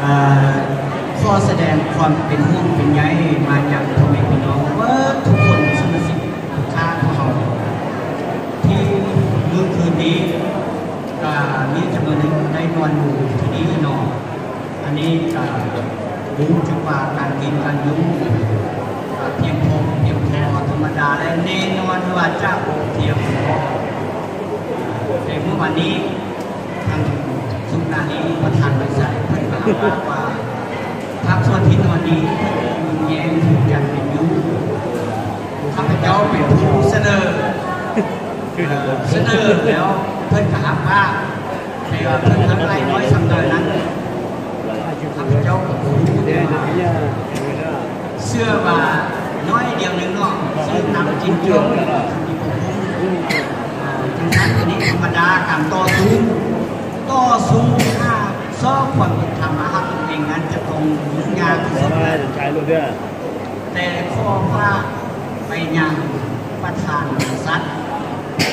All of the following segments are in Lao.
ອ່າ ຂໍສະແດງຄວາມເປັນຫ່ວງເປັນໃຍມາຈາກພໍ່ແມ່ພີ່ນ້ອງເບິດທຸກຄົນ ສະມາຊິກລູກຄ້າຂອງເຮົາ ທີ່ມື້ຄືນນີ້ ກະມີຈຳນວນໜຶ່ງໄດ້ນອນຢູ່ທີ່ນີ້ເນາະ. ອັນນີ້ກະຮູ້ສຶກວ່າການກິນການຢູ່ກະພຽງພໍ ພຽງພໍທຳມະດາ ແລະ ແນ່ນອນວ່າຈະບໍ່ພຽງພໍ. ແຕ່ມື້ວານນີ້ ທາງສຸນາລີປະທານບໍລິສັດເພິ່ນກະຮັບປາກວ່າ ພາກສ່ວນທີ່ນອນນີ້ເພິ່ນຍິ້ມແຍ້ມພູມໃຈເປັນຢູ່. ຂ້າພະເຈົ້າເປັນຜູ້ສະເໜີ ເອີ ສະເໜີແລ້ວເພິ່ນກະຮັບປາກ ແຕ່ວ່າເພິ່ນຮັບໄລ່ນ້ອຍສ່ຳໃດນັ້ນ ຂ້າພະເຈົ້າກະບໍ່ຮູ້ ແຕ່ວ່າເຊື່ອວ່ານ້ອຍດຽວໜຶ່ງເນາະ ຊື້ນ້ຳກິນກິນ ອ່າ ຈັ່ງຊັ້ນ ອັນນີ້ທຳມະດາ ການຕໍ່ສູ້ ຕໍ່ສູ້ຫາຊອກຄວາມເປັນທຳ ມາຫາຕົນເອງນັ້ນຈະຕ້ອງຫຍຸ້ງຍາກທີ່ສຸດ. ແຕ່ຂໍຝາກໄປຍັງປະທານບໍລິສັດ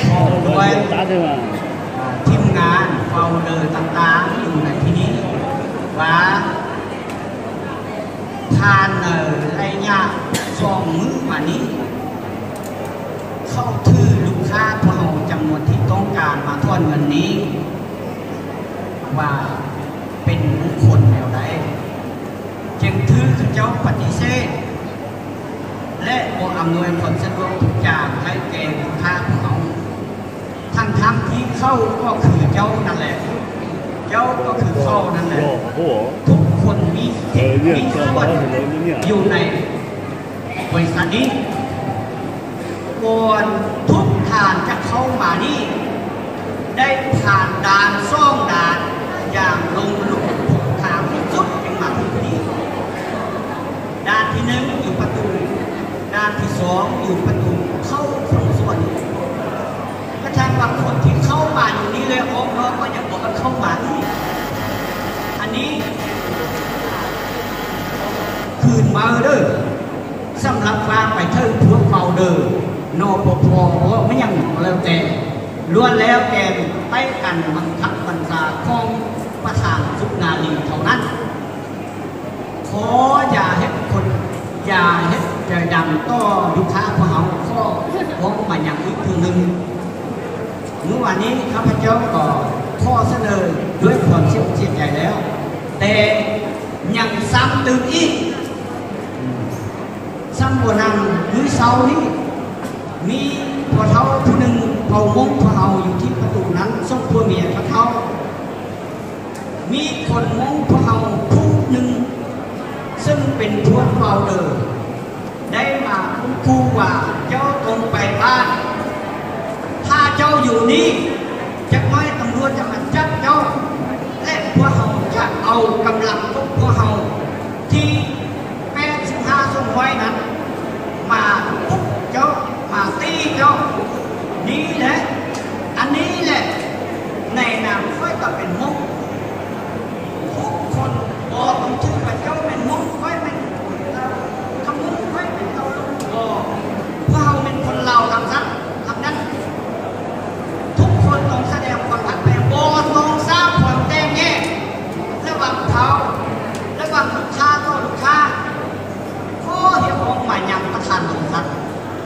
ພ້ອມດ້ວຍ ອ່າ ທີມງານ ໂຟລເດີຕ່າງໆ ຢູ່ໃນທີ່ນີ້ວ່າ ຜ່ານໃນໄລຍະສອງມື້ມານີ້ ເຂົາຖືລູກຄ້າພວກເຮົາຈຳນວນທີ່ຕ້ອງການມາຖອນເງິນນີ້ ວ່າເປັນບຸກຄົນແນວໃດ ຈຶ່ງຖືເຂົາເຈົ້າປະຕິເສດ ແລະ ບໍ່ອຳນວຍຄວາມສະດວກທຸກຢ່າງໃຫ້ແກ່ລູກຄ້າຂອງເຮົາ ທັງໆທີ່ເຂົາກໍຄືເຈົ້ານັ້ນແຫຼະ ເຈົ້າກໍຄືເຂົານັ້ນແຫຼະ ທຸກຄົນມີສິດມີສ່ວນຢູ່ໃນບໍລິສັດນີ້. ກ່ອນທຸກທ່ານຈະເຂົ້າມານີ້ ໄດ້ຜ່ານດ່ານສອງດ່ານຢ່າງລົງລຸມທາງທີ່ສຸດຈຶ່ງມາເຖິງທີ່ນີ້. ດ່ານທີໜຶ່ງຢູ່ປະຕູ, ດ່ານທີສອງຢູ່ປະຕູເຂົ້າຂອງສວນ. ກະທັ່ງວ່າຄົນທີ່ເຂົ້າມາຢູ່ນີ້ແລ້ວອອກນອກກໍຍັງບໍ່ທັນເຂົ້າມາອີກ. ອັນນີ້ຄືນມາເດີ້. ສຳລັບວ່າໄປເຖິງພວກເຮົາເດີ້ ນປພ ບໍ່ແມ່ນຫຍັງກໍແລ້ວແຕ່ ລ້ວນແລ້ວແຕ່ໃຕ້ການບັງຄັບບັນຊາຂອງປະທານສຸນາລີເທົ່ານັ້ນ. ຂໍຢ່າເຮັດຄົນ ຢ່າເຮັດໃຈດຳຕໍ່ລູກຄ້າພວກເຮົາ. ຂໍຮ້ອງມາຍັງອີກເທື່ອໜຶ່ງ. ມື້ວານນີ້ຂ້າພະເຈົ້າກໍຂໍສະເໜີດ້ວຍຄວາມເສຍອົກເສຍໃຈແລ້ວ ແຕ່ຍັງຊ້ຳຕື່ມອີກ. ຊ້ຳບໍ່ນັ່ງ ມື້ເຊົ້ານີ້ ມີພໍ່ເຖົ້າຜູ້ໜຶ່ງເຝົ້າມົ້ງພວກເຮົາຢູ່ທີ່ປະຕູນັ້ນ ສອງຜົວເມຍເຖົ້າ. ມີຄົນມົ້ງພວກເຮົາຜູ້ໜຶ່ງ ເຊິ່ງເປັນພວກໂຟລເດີ ໄດ້ມາຂົ່ມຂູ່ວ່າ ເຈົ້າຈົ່ງໄປບ້ານ, ຖ້າເຈົ້າຢູ່ນີ້ ຈັກໜ້ອຍຕຳຫຼວດຈະມາຈັບເຈົ້າ ແລະ ພວກເຮົາຈະເອົາກຳລັງຂອງພວກເຮົາທີ່ ແປດສິບຫ້າ ສອງຮ້ອຍນັ້ນ ມາປຸກເຈົ້າ ມາຕີເຈົ້າ. ນີ້ແຫຼະ ອັນນີ້ແຫຼະ ໃນນາມຂ້ອຍກໍເປັນມົ້ງ ທຸກຄົນບໍ່ຕ້ອງຖືວ່າເຈົ້າແມ່ນມົ້ງ ຂ້ອຍແມ່ນລາວ ຄຳໝຸ້ງ ຂ້ອຍແມ່ນລາວ ບໍ່ ພວກເຮົາແມ່ນຄົນລາວທັງນັ້ນ ທັງນັ້ນ. ທຸກຄົນຕ້ອງສະແດງຄວາມຮັກແພງ ບໍ່ຕ້ອງສ້າງຄວາມແຕກແຍກລະຫວ່າງເຜົ່າ ລະຫວ່າງລູກຄ້າຕໍ່ລູກຄ້າ. ຂໍຮຽກຮ້ອງມາຍັງປະທານບໍລິສັດ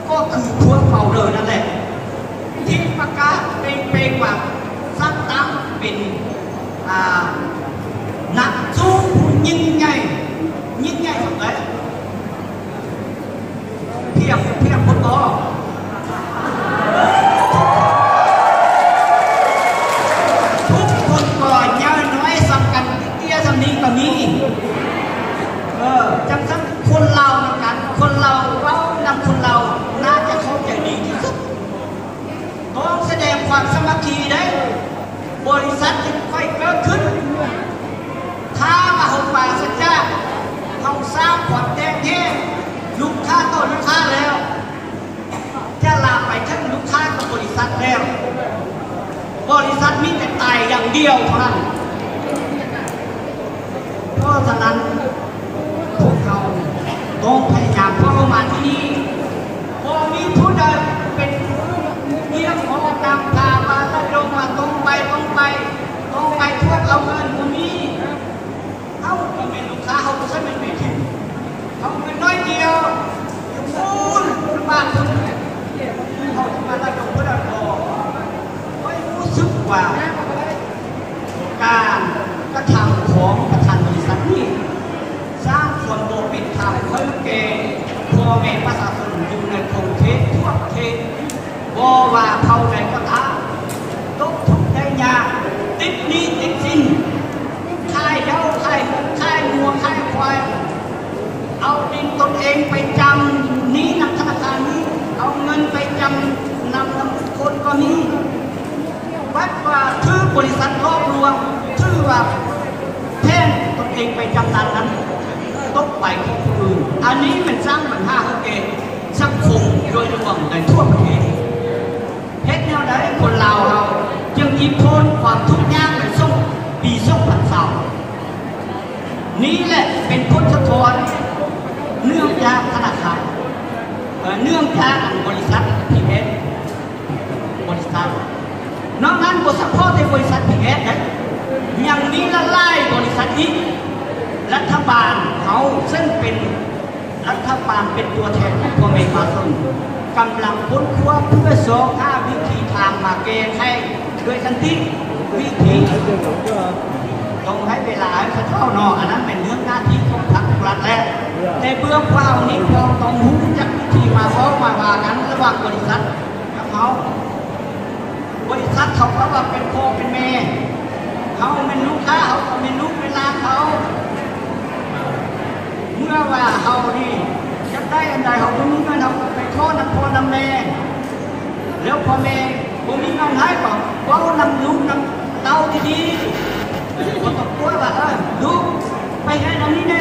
ກໍຄືພວກເຮົາເລີຍນັ້ນແຫຼະ ທີ່ປະກາດເປັນເປັນວ່າ ສັກຕັ້ງເປັນ ອ່າ ນັກສູ້ຜູ້ຍິ່ງໃຫຍ່ ຍິ່ງໃຫຍ່ສ່ຳໃດ? ພຽງ ພຽງພຸ້ນບໍ່? ທຸກຄົນກໍໃຫຍ່ນ້ອຍສ່ຳກັນ ເຕ້ຍສ່ຳນີ້ກໍມີ. ເອີ ຈັ່ງຊັ້ນຄົນລາວນຳກັນ ຄົນລາວເວົ້ານຳຄົນລາວ ໜ້າຈະເຂົ້າໃຈດີທີ່ສຸດ. ຕ້ອງສະແດງຄວາມສາມັກຄີໄດ້ ບໍລິສັດຈຶ່ງຄ່ອຍເກີດຂຶ້ນ. ຖ້າວ່າເຮົາປາສະຈາກ ເຮົາສ້າງຄວາມແຕກແຍກ ລູກຄ້າຕໍ່ລູກຄ້າແລ້ວ ຈະລາມໄປເຖິງລູກຄ້າກັບບໍລິສັດແລ້ວ ບໍລິສັດມີແຕ່ຕາຍຢ່າງດຽວເທົ່ານັ້ນ. ເພາະສະນັ້ນ ພວກເຮົາຕ້ອງພະຍາຍາມ ພວກເຮົາມາທີ່ນີ້ ບໍ່ມີຜູ້ໃດເປັນຜູ້ຮຽກຮ້ອງນຳພາວ່າ ລະດົງວ່າຕ້ອງໄປ ຕ້ອງໄປ ຕ້ອງໄປທວດເອົາເງິນ ບໍ່ມີ. ເຮົາກໍ ການກະທຳຂອງປະທານບໍລິສັດນີ້ ສ້າງຄວາມບໍ່ເປັນທຳໃຫ້ແກ່ພໍ່ແມ່ປະຊາຊົນຢູ່ໃນຂົງເຂດທົ່ວປະເທດ. ບໍ່ວ່າເຜົ່າໃດກໍຕາມ ຕົກທຸກໄດ້ຍາກ, ຕິດໜີ້ຕິດສິນ, ຂາຍເຫຍື່ອຂາຍງົວຂາຍຄວາຍ, ເອົາດິນຕົນເອງໄປຈຳໜີ້ນຳທະນາຄານນີ້, ເອົາເງິນໄປຈຳນຳ ນຳບຸກຄົນກໍມີ. ບັດວ່າຖືກບໍລິສັດຫຼອກລວງ, ຖືວ່າແທນຕົນເອງໄປຈຳນຳນັ້ນ ຕົກໄປຂອງຜູ້ອື່ນ. ອັນນີ້ແມ່ນສ້າງບັນຫາໃຫ້ແກ່ສັງຄົມໂດຍລວມໃນທົ່ວປະເທດ. ເຮັດແນວໃດຄົນລາວເຮົາຈຶ່ງອີກພົ້ນຄວາມທຸກຍາກໃນຊ່ວງປີສອງພັນຊາວ? ນີ້ແຫຼະເປັນຜົນສະທ້ອນເນື່ອງຈາກທະນາຄານ, ເອີ່ ເນື່ອງຈາກອັນບໍລິສັດ ພີເອັສ ບໍລິສັດ. ນອກນັ້ນບໍ່ສະເພາະແຕ່ບໍລິສັດ ພີເອັສ ເດ້, ຍັງມີຫຼາຍໆບໍລິສັດອີກ. ລັດຖະບານເຮົາເຊິ່ງເປັນ ລັດຖະບານເປັນຕົວແທນຂອງພໍ່ແມ່ປະຊາຊົນ ກຳລັງຄົ້ນຄວ້າເພື່ອຊອກຫາວິທີທາງມາແກ້ໄຂໂດຍສັນຕິວິທີ. ຕ້ອງໃຫ້ເວລາໃຫ້ເຂົາເຈົ້າເນາະ, ອັນນັ້ນແມ່ນເລື່ອງໜ້າທີ່ຂອງພັກຂອງລັດແລ້ວ. ແຕ່ເບື້ອງພວກເຮົານີ້ ພວກເຮົາຕ້ອງຮູ້ຈັກວິທີມາເວົ້າມາວ່າກັນລະຫວ່າງບໍລິສັດກັບເຮົາ. ບໍລິສັດເຂົາກໍວ່າເປັນພໍ່ເປັນແມ່ເຮົາ, ແມ່ນລູກຄ້າເຮົາກໍແມ່ນລູກແມ່ນຫຼານເຂົາ. ເມື່ອວ່າເຮົານີ້ຢາກໄດ້ອັນໃດ ເຮົາບໍ່ມີເງິນ ເຮົາກໍໄປຂໍນຳພໍ່ນຳແມ່, ແລ້ວພໍ່ແມ່ບໍ່ມີເງິນໃຫ້ ກໍເວົ້ານຳລູກນຳເຕົ້າດີໆ. ບໍ່ຕ້ອງກົວວ່າ ເອີ ລູກ ໄປເຮັດອັນນີ້ແດ່.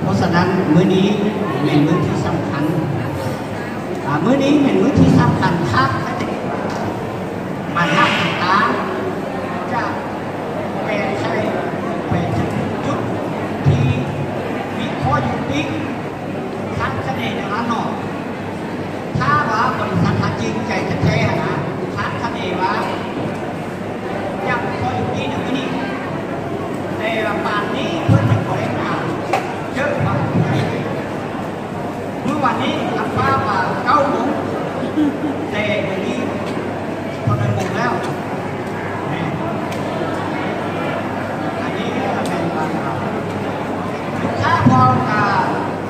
ເພາະສະນັ້ນ ມື້ນີ້ແມ່ນມື້ທີ່ສຳຄັນ, ອາ ມື້ນີ້ແມ່ນມື້ທີ່ສຳຄັນຄັກ. ບັນຫາຕ່າງໆຈະແປໃສ່ໄປເຖິງຈຸດທີ່ມີຂໍ້ຍຸຕິ. ຄາດຄະເນແນວນັ້ນເນາະ. ຖ້າວ່າບໍລິສັດຫາຈິງໃຈແທ້ໆນະ ຄາດຄະເນວ່າຈະພໍຢູ່ທີ່ໜຶ່ງມື້ນີ້, ແຕ່ວ່າປານນີ້ເພິ່ນຍັງບໍ່ໄດ້ມາເຈີກັບຜູ້ໃດ. ມື້ວານນີ້ຮັບຟ້າວ່າເກົ້າໂມງ, ແຕ່ດຽວນີ້ເທົ່າໃດໂມງແລ້ວ? ແມ່ນ ອັນນີ້ແມ່ນວ່າ ລູກຄ້າພວກເຮົາກະ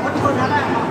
ອົດທົນຫັ້ນແຫຼະເນາະ,